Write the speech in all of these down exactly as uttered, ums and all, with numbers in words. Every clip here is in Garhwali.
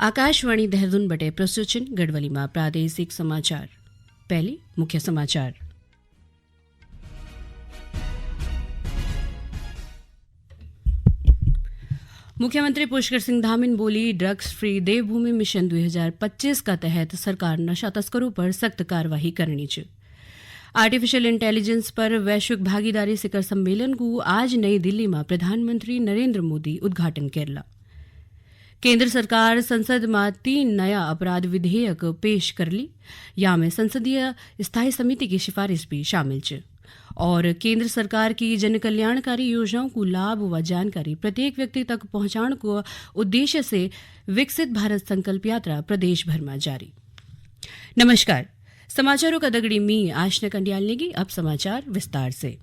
आकाशवाणी देहरादून बटे प्रस्तुत छिन गढ़वाली मा प्रादेशिक समाचार। पहली मुख्य समाचार। मुख्यमंत्री पुष्कर सिंह धामिन बोली, ड्रग्स फ्री देवभूमि मिशन दो हज़ार पच्चीस का तहत सरकार नशा तस्करों पर सख्त कार्यवाही करनी च। आर्टिफिशियल इंटेलिजेंस पर वैश्विक भागीदारी शिखर सम्मेलन को आज नई दिल्ली में प्रधानमंत्री नरेंद्र मोदी उद्घाटन करला। केंद्र सरकार संसद में तीन नया अपराध विधेयक पेश करली, यामें संसदीय स्थायी समिति की सिफारिश भी शामिल च। और केंद्र सरकार की जनकल्याणकारी योजनाओं को लाभ व जानकारी प्रत्येक व्यक्ति तक पहुंचाने को उद्देश्य से विकसित भारत संकल्प यात्रा प्रदेश भर में जारी। नमस्कार, समाचारों का दगड़ी मी आशना कंडियाल नेगी। अब समाचार विस्तार से।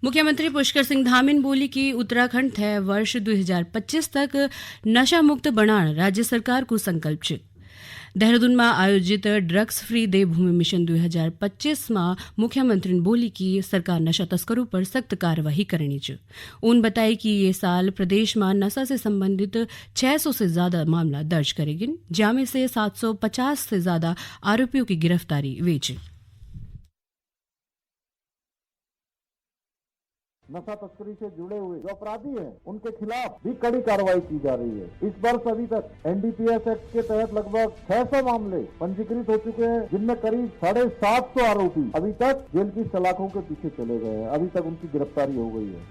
मुख्यमंत्री पुष्कर सिंह धामिन बोली कि उत्तराखंड थै वर्ष दो हज़ार पच्चीस तक नशा मुक्त बनाण राज्य सरकार को संकल्प च। देहरादून में आयोजित ड्रग्स फ्री देवभूमि मिशन दो हज़ार पच्चीस में मुख्यमंत्री बोली कि सरकार नशा तस्करों पर सख्त कार्यवाही करनी च। उन बताई कि ये साल प्रदेश में नशा से संबंधित छह सौ से ज्यादा मामला दर्ज करेगिन, जामे से सात सौ पचास से ज्यादा आरोपियों की गिरफ्तारी हुई च। नशा तस्करी से जुड़े हुए जो अपराधी हैं, उनके खिलाफ भी कड़ी कार्रवाई की जा रही है। इस वर्ष अभी तक एनडीपीएस एक्ट के तहत लगभग छह सौ मामले पंजीकृत हो चुके हैं, जिनमें करीब साढ़े सात सौ आरोपी अभी तक जेल की सलाखों के पीछे चले गए हैं। अभी तक उनकी गिरफ्तारी हो गई है।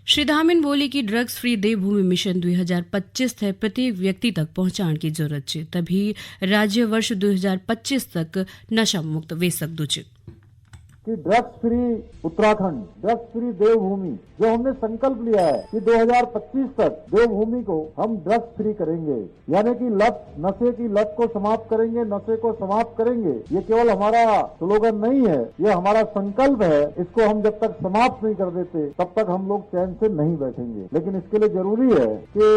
श्री धामिन बोली कि ड्रग्स फ्री देवभूमि मिशन दो हज़ार पच्चीस तक प्रत्येक व्यक्ति तक पहुंचाने की जरूरत है, तभी राज्य वर्ष दो हज़ार पच्चीस तक नशा मुक्त वे सकदो च। कि drugs free Uttarakhand, drugs free Devbhoomi, जो हमने संकल्प लिया है कि दो हज़ार पच्चीस तक देवभूमि को हम ड्रग्स फ्री करेंगे, यानी कि लत, नशे की लत को समाप्त करेंगे, नशे को समाप्त करेंगे। ये केवल हमारा स्लोगन नहीं है, ये हमारा संकल्प है। इसको हम जब तक समाप्त नहीं कर देते, तब तक हम लोग चैन से नहीं बैठेंगे। लेकिन इसके लिए जरूरी है कि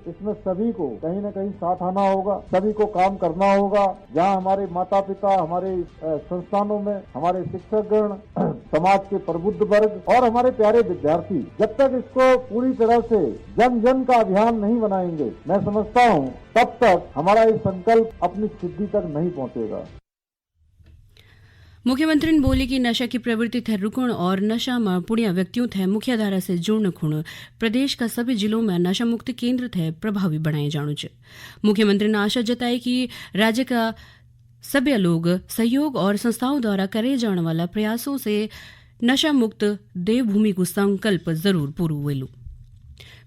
इसमें सभी को कहीं ना कहीं साथ आना होगा, सभी को काम करना होगा। जहां हमारे माता पिता, हमारे, अ, संस्थानों में हमारे शिक्षकगण, समाज के प्रबुद्ध वर्ग और हमारे प्यारे विद्यार्थी जब तक इसको पूरी तरह से जन जन का अभियान नहीं बनाएंगे, मैं समझता हूं, तब तक हमारा ये संकल्प अपनी सिद्धि तक नहीं पहुंचेगा। मुख्यमंत्री ने बोली कि नशा की प्रवृत्ति थे रुकण और नशा में पुड़िया व्यक्तियों थे मुख्य धारा से जोड़ने खुण प्रदेश का सभी जिलों में नशा मुक्त केंद्र थे प्रभावी बनाए जाणु च। मुख्यमंत्री ने आशा जताई कि राज्य का सभी लोग सहयोग और संस्थाओं द्वारा करे जाने वाला प्रयासों से नशा मुक्त देवभूमि को संकल्प जरूर पूरो वेलु।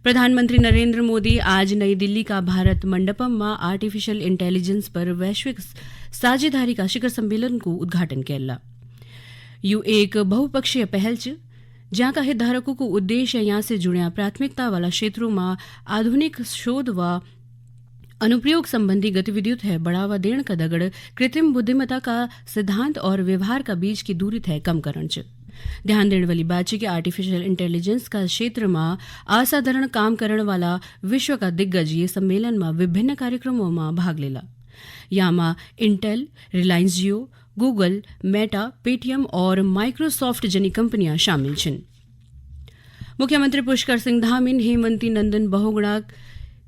प्रधानमंत्री नरेंद्र मोदी आज नई दिल्ली का भारत मंडपम में आर्टिफिशियल इंटेलिजेंस पर वैश्विक साझेदारी का शिखर सम्मेलन को उद्घाटन करला। यू एक बहुपक्षीय पहल च, ज्यां का हितधारकों को उद्देश्य यां से जुड़िया प्राथमिकता वाला क्षेत्रों में आधुनिक शोध व अनुप्रयोग संबंधी गतिविधियों थे बढ़ावा देण का दगड़ कृत्रिम बुद्धिमत्ता का सिद्धांत और व्यवहार का बीच की दूरी थे कम करण च। ध्यान देण वाली बात च कि आर्टिफिशियल इंटेलिजेंस का क्षेत्र में असाधारण काम करण वाला विश्व का दिग्गज ये सम्मेलन में विभिन्न कार्यक्रमों में भाग लेला। यामा इंटेल, रिलायंस जियो, गूगल, मेटा, पेटीएम और माइक्रोसॉफ्ट जनी कंपनियां शामिल छिन। मुख्यमंत्री पुष्कर सिंह धामिन हेमंती नंदन बहुगुणा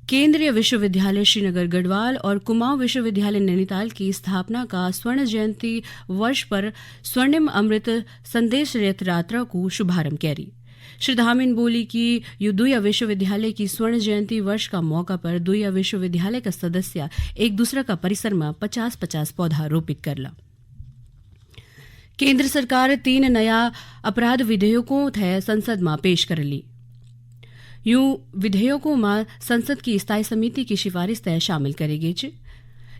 केंद्रीय विश्वविद्यालय श्रीनगर गढ़वाल और कुमाऊं विश्वविद्यालय नैनीताल की स्थापना का स्वर्ण जयंती वर्ष पर स्वर्णिम अमृत संदेश रथ यात्रा को शुभारंभ करी। श्री धामिन बोली कि यु दुया विश्वविद्यालय की स्वर्ण जयंती वर्ष का मौका पर दुया विश्वविद्यालय का सदस्य एक दूसरा का परिसर में पचास पचास पौधा रोपित करला। केंद्र सरकार तीन नया अपराध विधेयकों थे संसद में पेश करली। यूं विधेयकों में संसद की स्थायी समिति की सिफारिश तय शामिल करेगी च।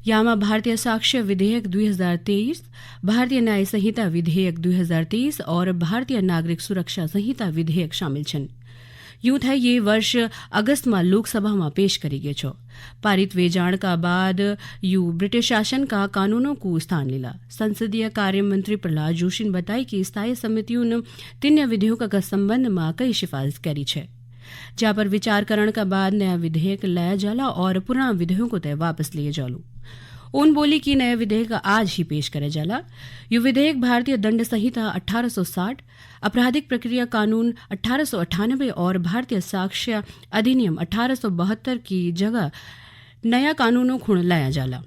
यामा भारतीय साक्ष्य विधेयक दो हज़ार तेईस, भारतीय न्याय संहिता विधेयक दो हज़ार तेईस और भारतीय नागरिक सुरक्षा संहिता विधेयक शामिल छन। यूं थे ये वर्ष अगस्त में लोकसभा में पेश करी गयो छो। पारित वे जाण का बाद यू ब्रिटिश शासन का कानूनों को स्थान लेला। संसदीय कार्य मंत्री प्रहलाद जोशी ने बताई कि स्थायी समितियों ने तीन विधेयकों का संबंध में कई सिफारिश करी छे, जा पर विचार करण का बाद नया विधेयक लाया जाला और पुराना विधेयकों ते वापस लिए जालू। ओन बोली कि नया विधेयक आज ही पेश करे जाला। यु विधेयक भारतीय दंड संहिता अठारह सौ साठ, आपराधिक प्रक्रिया कानून अठारह सौ अठानबे और भारतीय साक्ष्य अधिनियम अठारह सौ बहत्तर की जगह नया कानूनों खुण लाया जाला।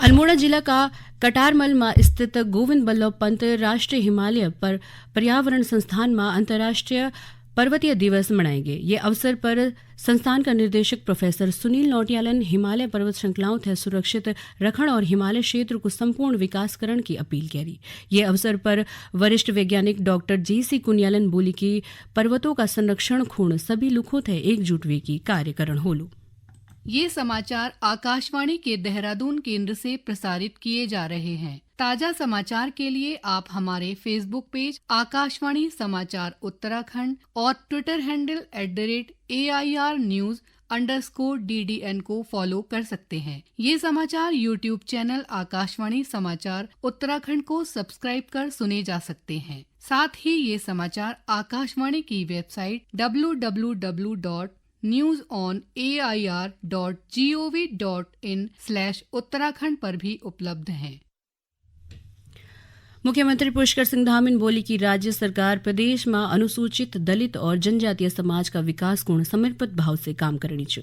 अल्मोड़ा जिला का कटारमल मा स्थित गोविंद बल्लभ पंत राष्ट्रीय हिमालय पर पर्यावरण संस्थान मा अंतर्राष्ट्रीय पर्वतीय दिवस मनाएंगे। ये अवसर पर संस्थान का निर्देशक प्रोफेसर सुनील नौटियालन हिमालय पर्वत श्रृंखलाओं थे सुरक्षित रखण और हिमालय क्षेत्र को संपूर्ण विकासकरण की अपील करी। ये अवसर पर वरिष्ठ वैज्ञानिक डॉक्टर जे सी कुनियालन बोली कि पर्वतों का संरक्षण खुण सभी लुखों थे एकजुट वे की कार्य करण होलू। ये समाचार आकाशवाणी के देहरादून केंद्र से प्रसारित किए जा रहे हैं। ताजा समाचार के लिए आप हमारे Facebook पेज आकाशवाणी समाचार उत्तराखंड और Twitter handle at the rate A I R news underscore D D N को फॉलो कर सकते हैं। ये समाचार YouTube चैनल आकाशवाणी समाचार उत्तराखंड को सब्सक्राइब कर सुने जा सकते हैं। साथ ही ये समाचार आकाशवाणी की website W W W dot news on A I R dot G O V dot in slash Uttarakhand पर भी उपलब्ध हैं। मुख्यमंत्री पुष्कर सिंह धामी ने बोली कि राज्य सरकार प्रदेश मा अनुसूचित, दलित और जनजातीय समाज का विकास गुण समर्पित भाव से काम करणी च।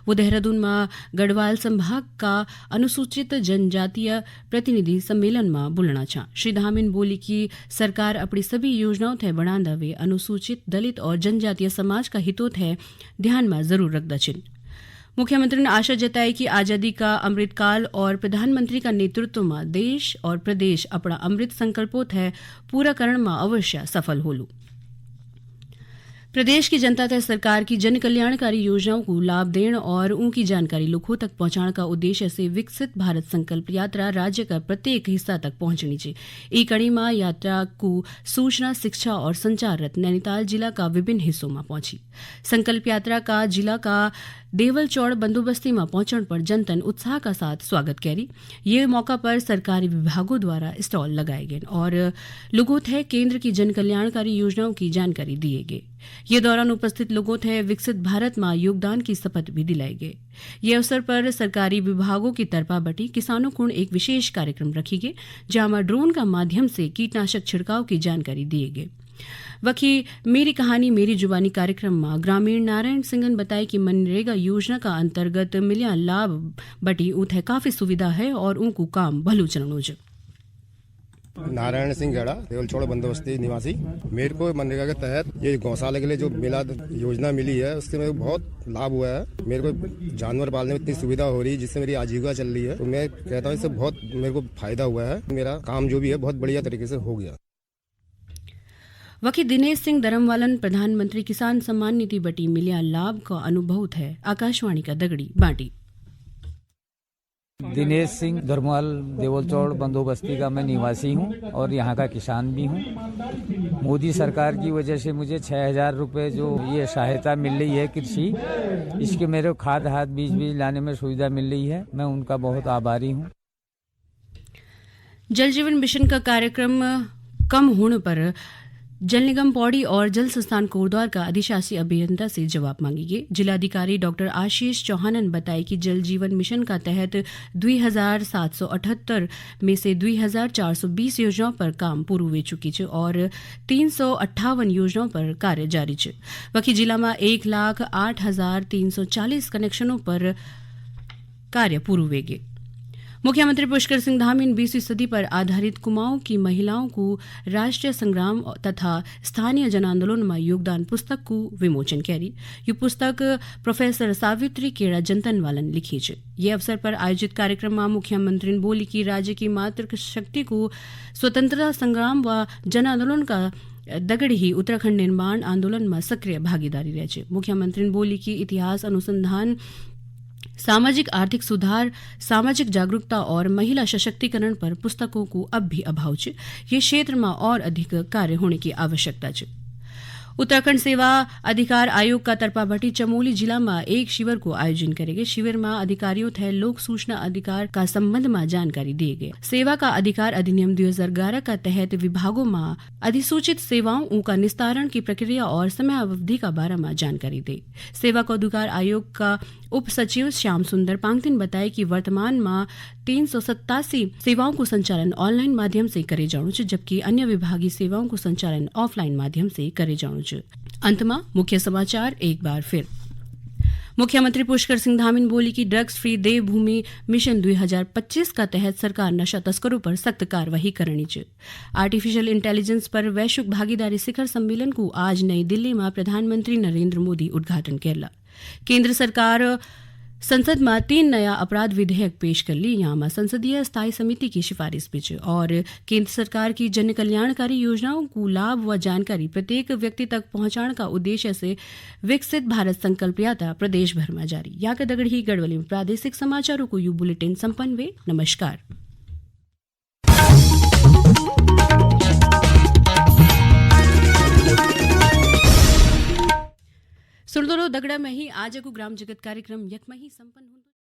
वो देहरादून मा गढ़वाल संभाग का अनुसूचित जनजातीय प्रतिनिधि सम्मेलन मा बोलणा छा। श्री धामी ने बोली कि सरकार अपनी सभी योजनाओं थे बढ़ांदा वे अनुसूचित, दलित और जनजातीय समाज का हितों थे ध्यान मा जरूर रखदा छिन। मुख्यमंत्री ने आशा जताई कि आजादी का अमृतकाल और प्रधानमंत्री का नेतृत्व मा देश और प्रदेश अपना अमृत संकल्पों थे पूरा करण मा अवश्य सफल होलू। प्रदेश की जनता तै सरकार की जन कल्याणकारी योजनाओं को लाभ देण और उनकी जानकारी लोगों तक पहुंचाण का उद्देश्य से विकसित भारत संकल्प यात्रा राज्य का प्रत्येक हिस्सा तक पहुंचणी च। ई कड़ी मा यात्रा को सूचना, शिक्षा और संचार रथ नैनीताल जिला का विभिन्न हिस्सों मा पहुंची। संकल्प यात्रा का जिला का देवल चौड़ बंदोबस्ती मा पहुंचण पर जनतन उत्साह का साथ स्वागत कैरी। ये मौका पर सरकारी विभागों द्वारा स्टॉल लगाए गए और लोगों थे केंद्र की जन कल्याणकारी योजनाओं की जानकारी दिए गए। ये दौरान उपस्थित लोगों थे विकसित भारत मा योगदान की शपथ भी दिलाई गई। ये अवसर पर सरकारी विभागों की तरफा बटी किसानों कुण एक विशेष कार्यक्रम रखी गए, जहाँ ड्रोन का माध्यम से कीटनाशक छिड़काव की जानकारी दिए गए। वखी मेरी कहानी मेरी जुबानी कार्यक्रम मा ग्रामीण नारायण सिंह ने बताया कि मनरेगा योजना का अंतर्गत मिलिया लाभ बटी उन्हें काफी सुविधा है और उनको काम भलू चलणो च। नारायण सिंह गढ़ा, देवलचौड़ बंदोबस्ती निवासी। मेरे को मनरेगा के तहत ये गौशाला के लिए जो मिला योजना मिली है, उससे मेरे को बहुत लाभ हुआ है। मेरे को जानवर पालने में इतनी सुविधा हो रही है, जिससे मेरी आजीविका चल रही है। तो मैं कहता हूँ, इससे बहुत मेरे को फायदा हुआ है। मेरा काम जो भी है, बहुत बढ़िया तरीके से हो गया। वकी दिनेश सिंह धर्मवालन प्रधानमंत्री किसान सम्मान निधि बटी मिलिया लाभ का अनुभव थे आकाशवाणी का दगड़ी बांटी। दिनेश सिंह धर्मवाल, देवलचौड़ बंदोबस्ती का मैं निवासी हूँ और यहाँ का किसान भी हूँ। मोदी सरकार की वजह से मुझे छः हज़ार रुपये जो ये सहायता मिल रही है कृषि, इसके मेरे खाद हाथ बीज बीज लाने में सुविधा मिल रही है। मैं उनका बहुत आभारी हूँ। जल जीवन मिशन का कार्यक्रम कम होने पर जल निगम पौड़ी और जल संस्थान कोटद्वार का अधिशासी अभियंता से जवाब मांगेंगे। जिलाधिकारी डॉक्टर आशीष चौहान ने बताया कि जल जीवन मिशन का तहत दो हज़ार सात सौ अठहत्तर में से दो हज़ार चार सौ बीस योजनाओं पर काम पूरू वे चुकी च और तीन सौ अट्ठावन योजनाओं पर कार्य जारी च। वकी जिला में एक लाख आठ हजार तीन सौ चालीस कनेक्शनों पर कार्य पूरू वेगे। मुख्यमंत्री पुष्कर सिंह धामी ने बीसवीं सदी पर आधारित कुमाऊं की महिलाओं को राष्ट्रीय संग्राम तथा स्थानीय जन आंदोलन में योगदान पुस्तक को विमोचन कैरी। यु पुस्तक प्रोफेसर सावित्री केड़ा जंतन वालन लिखी च। ये अवसर पर आयोजित कार्यक्रम में मुख्यमंत्री ने बोली कि राज्य की मातृशक्ति को स्वतंत्रता संग्राम व जन आंदोलन का दगड़ी ही उत्तराखंड निर्माण आंदोलन में सक्रिय भागीदारी रह च। मुख्यमंत्री ने बोली कि इतिहास अनुसंधान, सामाजिक आर्थिक सुधार, सामाजिक जागरूकता और महिला सशक्तिकरण पर पुस्तकों को अब भी अभाव च। ये क्षेत्र में और अधिक कार्य होने की आवश्यकता च। उत्तराखंड सेवा अधिकार आयोग का तरफा बटी चमोली जिला मा एक शिविर को आयोजन करे गए। शिविर मा अधिकारियों थे लोक सूचना अधिकार का संबंध मा जानकारी दिए गए। सेवा का अधिकार अधिनियम दो हज़ार ग्यारह का तहत विभागों मा अधिसूचित सेवाओं, उनका निस्तारण की प्रक्रिया और समयावधि का बारे मा जानकारी दे। सेवा का अधिकार आयोग का उप सचिव श्याम सुंदर पांगतिन बताए कि वर्तमान मा तीन सौ सत्तासी सेवाओं को संचालन ऑनलाइन माध्यम से करे जाणु च, जबकि अन्य विभागीय सेवाओं को संचालन ऑफलाइन माध्यम से करे जाणु च। अंत मा मुख्य समाचार एक बार फिर। मुख्यमंत्री पुष्कर सिंह धामी ने बोली कि ड्रग्स फ्री देवभूमि मिशन दो हज़ार पच्चीस का तहत सरकार नशा तस्करों पर सख्त कार्रवाई करणी च। आर्टिफिशियल इंटेलिजेंस पर वैश्विक भागीदारी शिखर सम्मेलन को आज नई दिल्ली मा प्रधानमंत्री नरेंद्र मोदी उद्घाटन केरला। केंद्र सरकार संसद मा तीन नया अपराध विधेयक पेश कर ली। यहाँ मा संसदीय स्थायी समिति की सिफारिश भी च और केंद्र सरकार की जन कल्याणकारी योजनाओं को लाभ व जानकारी प्रत्येक व्यक्ति तक पहुंचाने का उद्देश्य से विकसित भारत संकल्प यात्रा प्रदेश भर में जारी। याक दगड़ ही गढ़वाली में प्रादेशिक समाचारों को यू बुलेटिन संपन्न हुए। नमस्कार। सुनदो रहो दगड़ा में ही आज को ग्राम जगत कार्यक्रम यक में ही संपन्न